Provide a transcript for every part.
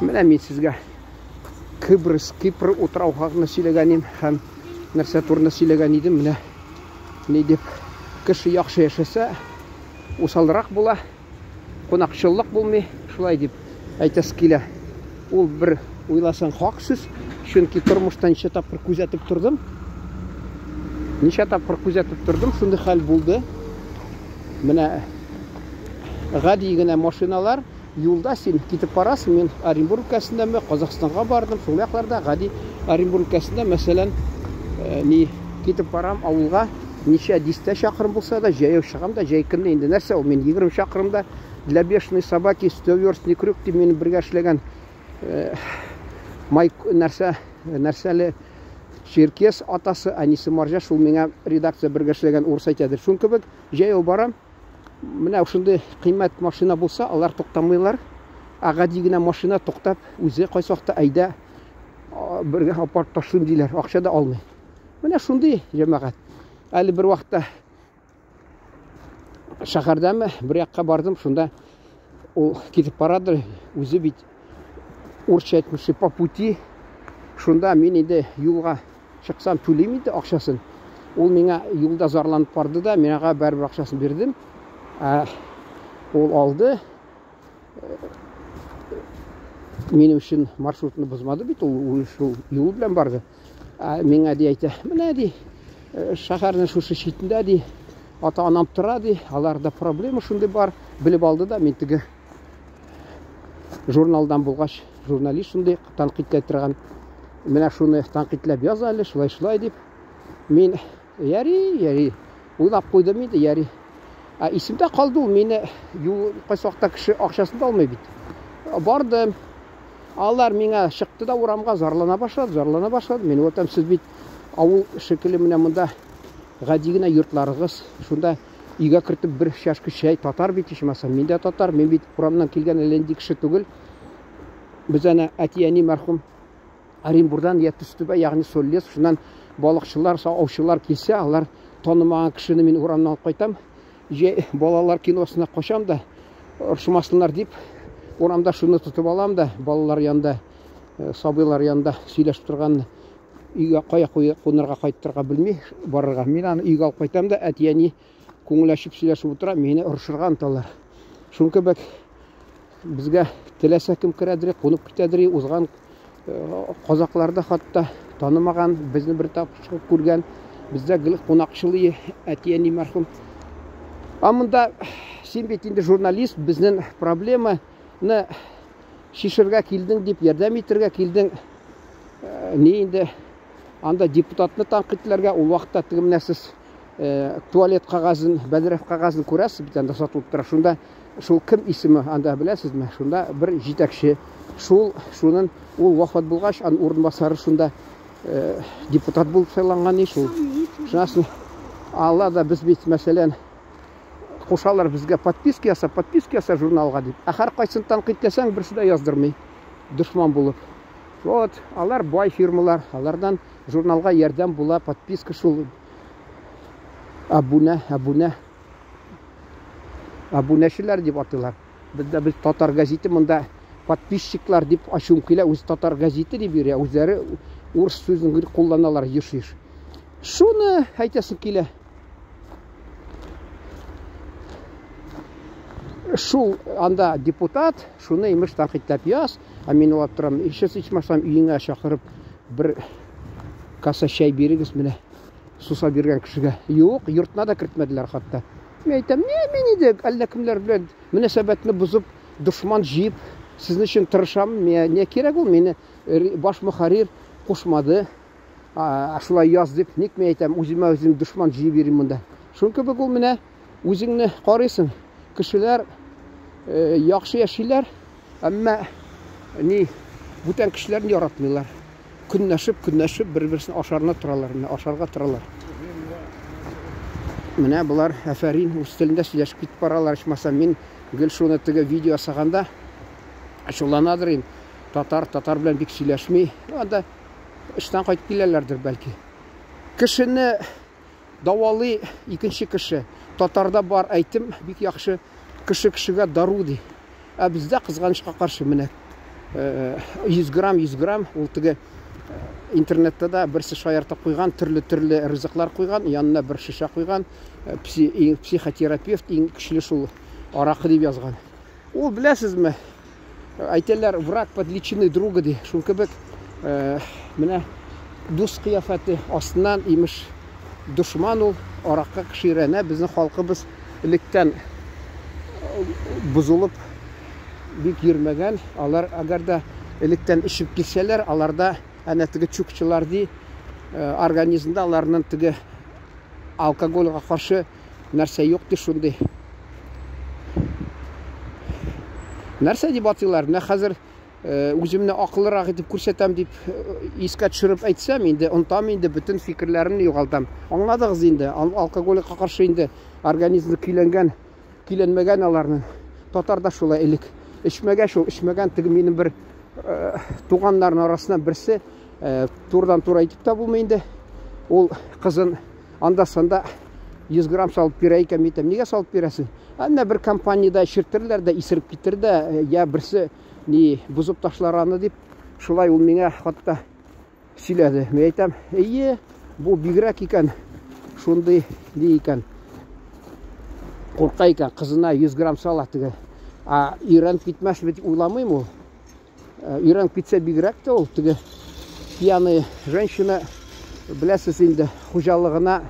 Менә мин сезгә Кыбрыс, Кипр утрау хакында сөйләгән идем һәм нәрсә турында сөйләгән идем. Менә ни дип, кеше яхшы яшәсә, усалрак була, кунакчыллык булмый, шулай дип әйтәсе килә. Ул бер уйласаң хак сүз, чөнки тормышта ничә тапкыр күзәтеп тордым. Ничә тапкыр күзәтеп тордым, шундый хәл булды. Менә гади генә машиналар юлда син китеп барасың, мин Оренбург өлкәсендәме, Казахстанга бардым, шул якларда гади Оренбург өлкәсендә, мәсәлән, э, ни китеп барам авылга, ничә дистә чакрым булса да, җәяү чыгам да, җәй көнне инде нәрсә ул, мин 20 чакрымда для бешеной собаки 100 верст не крюк дип минем бергә эшләгән э, май нәрсә нәрсәле черкес атасы, әнисе марҗа, шул миңа редакция бергә эшләгән урыс әйтәдер. Шул кебек җәяү барам. Менә шундый кыйммәт машина булса, алар туктамыйлар. Ә гади генә машина туктап, үзе кайсы вакытта әйдә бергә апарып ташлыйм диләр, акча да алмый. Менә шундый җәмәгать. Әле бер вакытта шәһәрдәме бер якка бардым, шунда ул китеп барадыр, үзе бит урысча әйтмешли по пути. Шунда мин инде юлга чыксам түлим инде акчасын. Ул миңа юлда зарланып барды да, мин аңа барыбер акчасын бирдем. Ә, ул алды. Минем өчен маршрутны бозмады бит, ул шул юл белән барды. Ә, миңа ди әйтә, менә ди, шәһәрнең шушы читендә ди, ата-анам тора ди, аларда проблема шундый бар. Белеп алды да, мин теге журналдан булгач, журналист шундый тәнкыйтьләй торган. Менә шуны тәнкыйтьләп яз әле, шулай-шулай дип. Мин яри, яри, уйлап куйдым инде, яри. Ә исемдә калды ул, мине юл кайсы вакытта кеше акчасын да алмый бит. Бардым. Алар миңа чыкты да урамга зарлана башлады, зарлана башлады. Мин әйтәм, сез бит авыл шикелле менә монда гади генә йортларыгыз, шунда өйгә кертеп бер чашка чәй, татар бит ичмасам, мин дә татар, мин бит урамнан килгән әллә нинди кеше түгел. Без әнә әти-әни мәрхүм Оренбурдан я Төстүбә, ягъни Соллес, шуннан балыкчылар, аучылар килсә, алар танымаган кешене мин урамнан алып кайтам. Җәй балалар киносына качам да, орышмасыннар дип, урамда шуны тотып алам да, балалар янында, сабыйлар янында сөйләшеп торганны өйгә кая кунырга кайтырга белми барырга. Мин аны өйгә алып кайтам да, әти-әни күңел ачып сөйләшеп утыра, мине орышырга ынталар. Шуның кебек безгә теләсә кем керәдер, кунып китәдер, узган казаклар да хатта танымаган, безне бер тапкыр күргән, бездә гел кунакчыл әти-әни мәрхүм. А монда син бит инде журналист, безнең проблеманы чишергә килдең дип, ярдәм итергә килдең. Ни инде анда депутатны тәнкыйтьләргә, ул вакытта теге менә сез туалет кәгазен, бәдрәф кәгазен күрәсез бит, анда сатылып тора. Шунда шул кем исеме анда беләсезме? Шунда бер җитәкче, шул шунын ул вафат булгач, аның урынбасары шунда депутат булып сайланган и шул. Шуннан соң алла да без бит, мәсәлән, кушалар безгә подписка яса, подписка яса журналга дип. Ә һәркайсын тәнкыйтьләсәң, берсе дә яздырмый. Дошман булып. Вот, алар бай фирмалар, алардан журналга ярдәм була, подписка шул. Абунә, абунә. Абунәчеләр дип атыйлар. Бездә без татар газеты монда подписчиклар дип ачуым килә, үз татар газеты дип йөри, үзләре урыс сүзен гел кулланалар еш-еш. Шуны әйтәсем килә. Шул анда депутат, шуны имеш тәнкыйтьләп яз, ә мин уйлап торам, ишес ичмасам өеңә чакырып бер каса чәй бирегез менә суса биргән кешегә. Юк, йортына да кертмәделәр хәтта. Мин әйтәм, не, мин инде әллә кемнәр белән мөнәсәбәтне бозып, дошман җыеп, сезнең өчен тырышам, миңа не кирәк ул, мине баш мөхәррир кушмады. Шулай яз дип, ник мин әйтәм, үземә үзем дошман җыеп йөрим монда. Шуның кебек ул менә үзеңне карыйсың. Кешеләр яхшы яшиләр, әмма ни бүтән кешеләрне яратмыйлар. Көнләшеп, көнләшеп бер-берсен ашарына торалар, менә ашарга торалар. Менә болар афәрин, үз телендә сөйләшеп китеп баралар, ичмасам мин гел шуны теге видео ясаганда ачуланадыр инде. Татар татар белән бик сөйләшми. Анда эштән кайтып киләләрдер бәлки. Кешене дәвалый икенче кеше. Татарда бар әйтем бик яхшы. Кеше кешегә дару ди. Ә бездә кызганычка каршы менә 100 грамм, 100 грамм, ул теге интернетта да берсе шаяртып куйган, төрле-төрле ризыклар куйган, янына бер шешә куйган, психотерапевт иң көчле шул аракы дип язган. Ул беләсезме, әйтәләр, враг под личиной друга ди. Шул кебек менә дус кыяфәте астыннан имеш дошман ул аракка кеше өйрәнә. Безнең халкыбыз электән бозылып бик йөрмәгән. Алар әгәр дә электән эчеп килсәләр, аларда әнә теге чукчылар ди, организмда аларның теге алкогольгә каршы нәрсә юк ди шундый. Нәрсә дип атыйлар? Менә хәзер үземне акыллырак итеп күрсәтәм дип искә төшереп әйтсәм, инде онтам инде, бөтен фикерләремне югалтам. Аңладыгыз инде, алкогольгә каршы инде организмы көйләнгән, көйләнмәгән аларның. Татар да шулай элек. Эчмәгәч ул, эчмәгән теге минем бер туганнарның арасыннан берсе, турыдан-туры әйтеп тә булмый инде. Ул кызын анда-санда 100 грамм салып бирә икән, мин әйтәм, нигә салып бирәсең? Әнә бер компаниядә эчертерләр дә, исереп китер дә, я берсе ни бозып ташлар аны дип, шулай ул миңа хатта сөйләде. Мин әйтәм, әйе, бу бигрәк икән, шундый ни икән. Курка икән, кызына 100 грамм сала теге. А өйрәнеп китмәс дип уйламыйм ул. Өйрәнеп китсә бигрәк тә ул теге пьяный женщина, беләсез инде, хуҗалыгына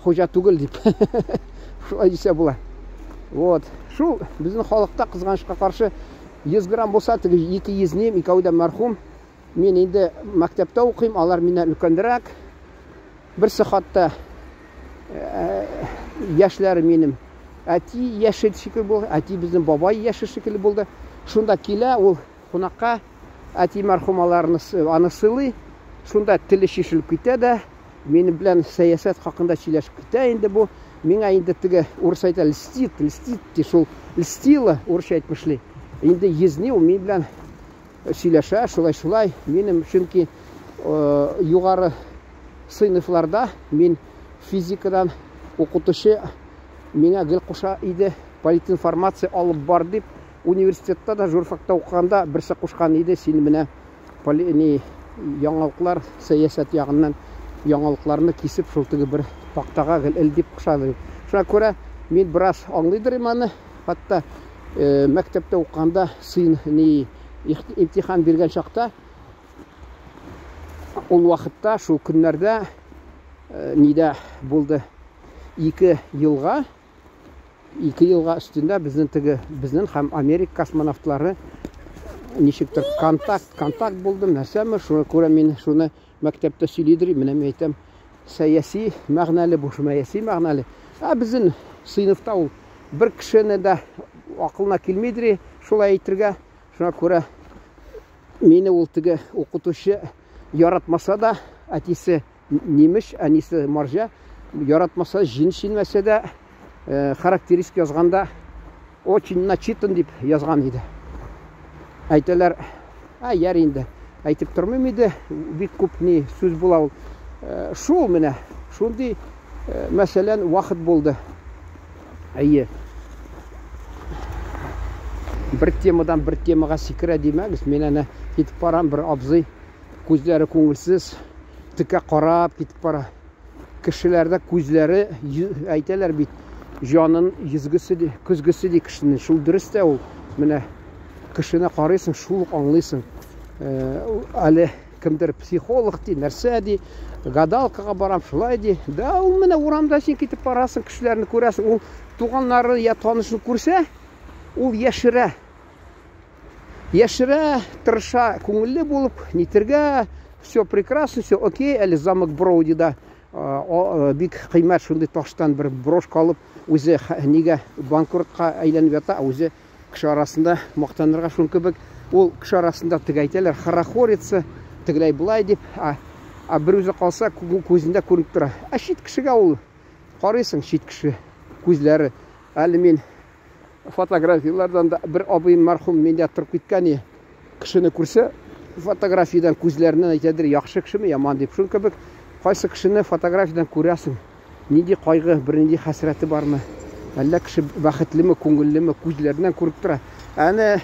хуҗа түгел дип. Шулай дисә була. Вот. Шул безнең халыкта кызганычка каршы 100 грамм булса теге 200 нем, икәү дә мәрхүм. Мин инде мәктәптә укыйм, алар миннән өлкәнрәк. Берсе хатта яшьләре минем әти яше шикелле булды, әти безнең бабай яше шикелле булды. Шунда килә ул кунакка, әти мәрхүм аларны аны сыйлый. Шунда теле чишелеп китә дә, минем белән сәясәт хакында сөйләшеп китә инде бу. Миңа инде теге урыс әйтә, льстит, льстит ди, шул льстила, урысча әйтмешли. Инде езни ул минем белән сөйләшә, шулай-шулай. Минем чөнки югары сыйныфларда мин физикадан укытучы миңа гел куша иде, политинформация алып бар дип. Университетта да журфакта укыганда берсе кушкан иде, син менә ни яңалыклар, сәясәт ягыннан яңалыкларны кисеп шул теге бер тактага гел эл дип кушады. Шуңа күрә мин бераз аңлыйдыр идем аны. Хәтта мәктәптә укыганда сын ни имтихан биргән чакта, ул вакытта шул көннәрдә нидә булды? 2 елга, 2 елга өстендә безнең теге, безнең һәм Америка космонавтлары ничектер контакт, контакт булды, нәрсәме, шуңа күрә мин шуны мәктәптә сөйлидер, менә мин әйтәм, сәяси мәгънәле бу, сәяси мәгънәле. Ә безнең сыйныфта ул бер кешене дә акылына килмидер шулай әйтергә. Шуңа күрә мине ул теге укытучы яратмаса да, әтисе немеш, әнисе марҗа, яратмаса, җен шинмәсә дә, характеристик язганда очень начитан дип язган иде. Әйтәләр, ә яр инде, әйтеп тормыйм иде, бик күп ни сүз була ул. Шул менә, шундый, мәсәлән, вакыт булды. Әйе. Бер темадан бер темага сикерә димәгез, мин әнә китеп барам, бер абзый күзләре күңелсез, текә карап китеп бара. Кешеләрдә күзләре, әйтәләр бит, җанын йөзгесе ди, көзгесе ди кешенең. Шул дөрес тә ул. Менә кешене карыйсың, шул ук аңлыйсың. Әле кемдер психолог ди, нәрсә ди, гадалкага барам, шулай ди. Да, ул менә урамда син китеп барасың, кешеләрне күрәсең, ул туганнары я танышын күрсә, ул яшерә. Яшерә, тырыша, күңелле булып, нитергә, все прекрасно, все окей, әле замок Броудида бик кыйммәт шундый таштан бер брошка алып, үзе нигә банкротка әйләнеп ята, үзе кеше арасында мактанырга шул кебек, ул кеше арасында теге әйтәләр, хорохорится, тегеләй болай дип, а бер үзе калса, күзендә күренеп тора. Ә чит кешегә ул карыйсың, чит кеше күзләре. Әле мин фотографияләрдән дә бер абыем мәрхүм миндә торып киткән иде. Кешене күрсә, фотографиядән күзләреннән әйтәдер, яхшы кешеме, яман дип. Шул кебек кайсы кешене фотографиядән күрәсең, нинди кайгы, бернинди хәсрәте бармы, әллә кеше бәхетлеме, күңеллеме, күзләреннән күреп тора. Әнә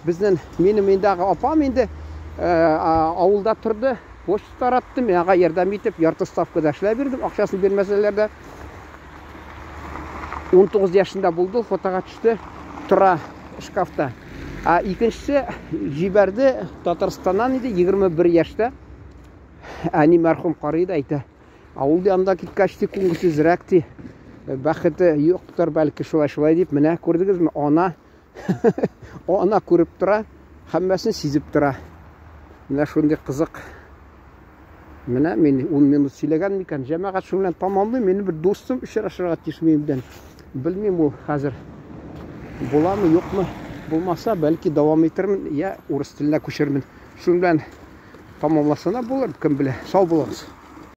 Безнең минем индагы апам инде авылда торды, почта таратты, мин аңа ярдәм итеп, ярты ставкада эшләп бирдем, акчасын бирмәсәләр дә. 19 яшендә булды, фотога төште, тора шкафта. Ә икенчесе җибәрде Татарстаннан иде, 21 яшьтә. Әни мәрхүм карый да әйтә. Авыл янында киткәч ти күңелсезрәк ти. Бәхете юктыр, бәлки шулай-шулай дип, менә күрдегезме, ана ана күреп тора, һәммәсен сизеп тора. Менә шундый кызык. Менә мин 10 минут сөйләгән микән? Җәмәгать шуның белән тамамлыйм. Минем бер дустым очрашырга тиеш минем белән. Белмим ул хәзер буламы, юкмы. Булмаса, бәлки дәвам итермен, я урыс теленә күчермен. Шуның белән тамамласа да булыр, кем белә. Сау булыгыз.